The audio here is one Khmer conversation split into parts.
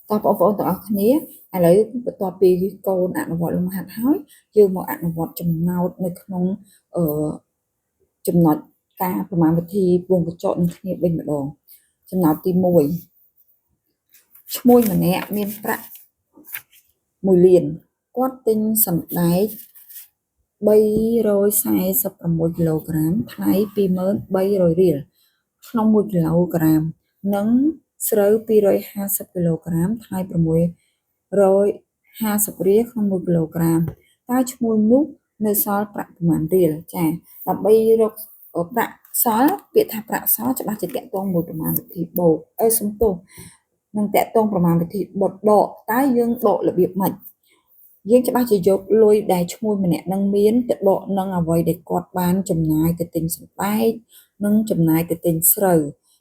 តោះបងប្អូនទាំងអស់គ្នាឥឡូវបន្ទាប់ពីកូនអនុវត្តលំហាត់ហើយយើងមកអនុវត្តចំណោទនៅក្នុងអឺចំណុចការប្រមាណវិធីវងកញ្ចក់នឹងគ្នាវិញម្ដងចំណោទទី1ឈ្មួញម្នាក់មានប្រាក់1លានគាត់ទិញសណ្ដែក346គីឡូក្រាមថ្លៃ20300រៀលក្នុង1គីឡូក្រាមនិងស្រូវ250គីឡូក្រាមថ្លៃ650រៀលក្នុង1គីឡូក្រាមតើឈ្មួញនោះនៅសល់ប្រាក់ប្រមាណរៀលចាដើម្បីរកប្រាក់សល់ពាក្យថាប្រាក់សល់ច្បាស់ជាតាក់ទងមួយប្រមាណវិធីបូកអេសំទោសនឹងតាក់ទងប្រមាណវិធីបត់ដកតើយើងដករបៀបម៉េចយើងច្បាស់ជាយកលុយដែលឈ្មួញម្នាក់នឹងមានទៅដកនឹងអ្វីដែលគាត់បានចំណាយទៅទិញសណ្ដែកនិងចំណាយទៅទិញស្រូវ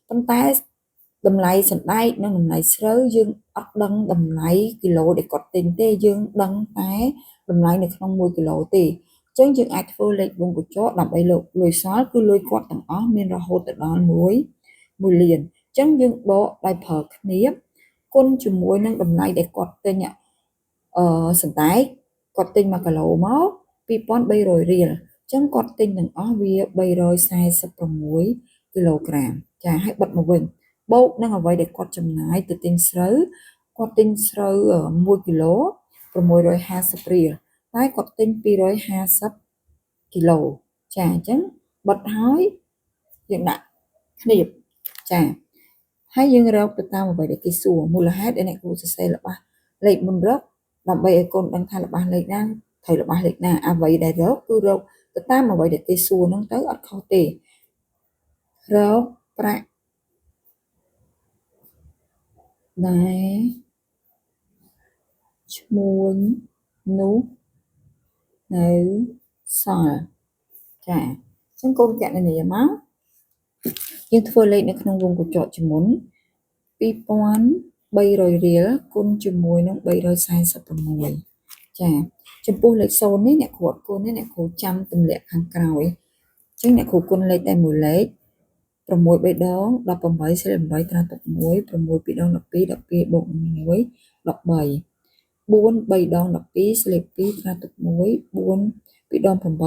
ប៉ុន្តែតម្លៃសណ្ដែកនិងតម្លៃស្រូវយើងអត់ដឹងតម្លៃគីឡូដែលគាត់ទិញទេយើងដឹងតែតម្លៃនៅក្នុង1គីឡូទេអញ្ចឹងយើងអាចធ្វើលេខវងកញ្ចក់ដើម្បីលុយសល់គឺលុយគាត់ទាំងអស់មានរហូតទៅដល់1លានអញ្ចឹងយើងដកដោយប្រើគ្នាគុណជាមួយនឹងតម្លៃដែលគាត់ទិញសណ្ដែកគាត់ទិញ1គីឡូមក2300រៀលអញ្ចឹងគាត់ទិញទាំងអស់វា346គីឡូក្រាមចាហើយបិទមកវិញបូកនឹងអ្វីដែលគាត់ចំណាយទៅទិញស្រូវគាត់ទិញស្រូវ1គីឡូ650រៀលតែគាត់ទិញ250គីឡូចាអញ្ចឹងបិទហើយយើងដាក់គ្នាចាហើយយើងរកទៅតាមអ្វីដែលគេសួរមូលហេតុដែលអ្នកគ្រូសរសេររបស់លេខមុនរកដើម្បីឲ្យកូនដឹងថារបស់លេខណាត្រូវរបស់លេខណាអ្វីដែលរកគឺរកទៅតាមអ្វីដែលគេសួរហ្នឹងទៅអត់ខុសទេរកប្រាក់ដែលឈ្មួញនោះនៅសល់ចាអញ្ចឹងកូនកណនាមកយើងធ្វើលេខនៅក្នុងវងកញ្ចក់ជាមុន2300រៀលគុណជាមួយនឹង346ចាចំពោះលេខ0នេះអ្នកគ្រូអត់គុណទេអ្នកគ្រូចាំទម្លាក់ខាងក្រោយអញ្ចឹងអ្នកគ្រូគុណលេខតែមួយលេខ6 3ដង18សេ8ត្រាទុក1 6 2ដង12 12បូក1 13 4 3ដង12ស្លេ2ត្រាទុក1 4 2ដង8 8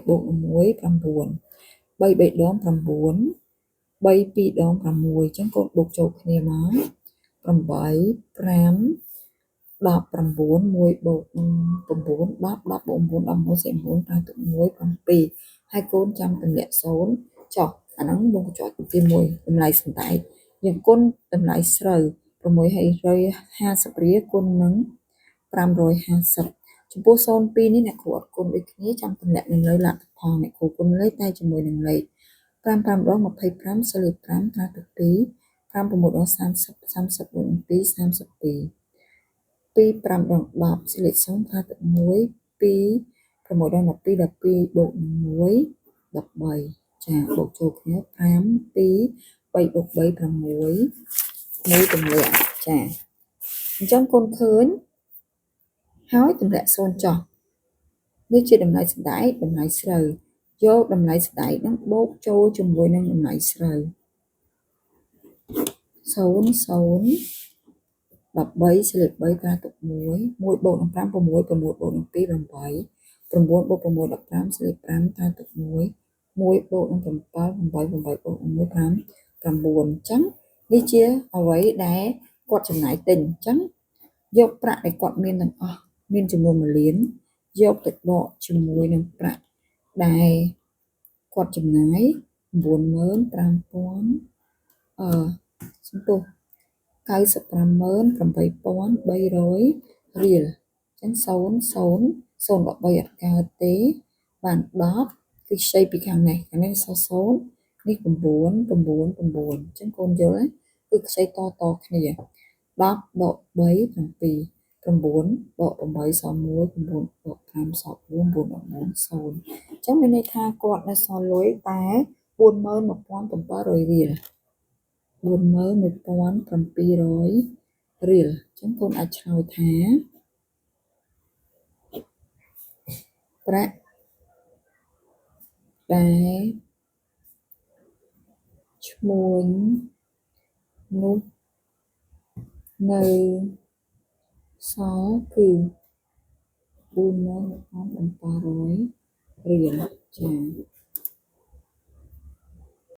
បូក1 9 3 3ដង9 3 2ដង6អញ្ចឹងកូនបូកចូលគ្នាមក8 5 19 1បូក9 10 10បូក9 11សេ9 5ទុក1 7ហើយកូនចាំទម្លាក់0ចុះអាហ្នឹងវងកញ្ចក់ទី1តម្លៃសណ្ដែកយើងគុណតម្លៃស្រូវ650រៀលគុណនឹង550ចំពោះ02នេះអ្នកគ្រូអត់គុណដូចគ្នាចាំទម្លាក់នៅលើលទ្ធផលអ្នកគ្រូគុណលេខតែជាមួយនឹងលេខ5 5ដង25សេលេខ5ត្រាទុក2 5 6ដង30 30បូក2 32 2 5ដង10សេលេខ0ត្រាទុក1 2 6ដង12 12បូកនឹង1 13ចាបូកចូលគ្នា5 2 3បូក3 6 1ទម្លាក់ចាអញ្ចឹងកូនឃើញហើយទម្លាក់0ចុះនេះជាតម្លៃសណ្ដែកតម្លៃស្រូវយកតម្លៃសណ្ដែកហ្នឹងបូកចូលជាមួយនឹងតម្លៃស្រូវ0 0 13សេលេខ3ត្រាទុក1 1បូកនឹង5 6 6បូកនឹង2 8 9បូក6 15សេលេខ5ត្រាទុក1 1បូកនឹង7 8 8បូកនឹង1 5 9អញ្ចឹងនេះជាអ្វីដែលគាត់ចំណាយទិញអញ្ចឹងយកប្រាក់ដែលគាត់មានទាំងអស់មានចំនួន1លានយកទៅដកជាមួយនឹងប្រាក់ដែលគាត់ចំណាយ95000សំទោស958,300រៀលអញ្ចឹង0 0 0 13អត់កើតទេបាន10គឺខ្ចីពីខាងនេះខាងនេះសល់0នេះ9 9 9អញ្ចឹងកូនយល់គឺខ្ចីតតគ្នា10ដក3 7 9ដក8សល់1 9ដក5សល់4 9ដក4 0អញ្ចឹងមានន័យថាគាត់នៅសល់លុយតែ41700រៀល41700រៀលអញ្ចឹងកូនអាចឆ្លើយថាប្រាក់ដែលឈ្មួញនោះនៅ សល់គឺ41700រៀលចា។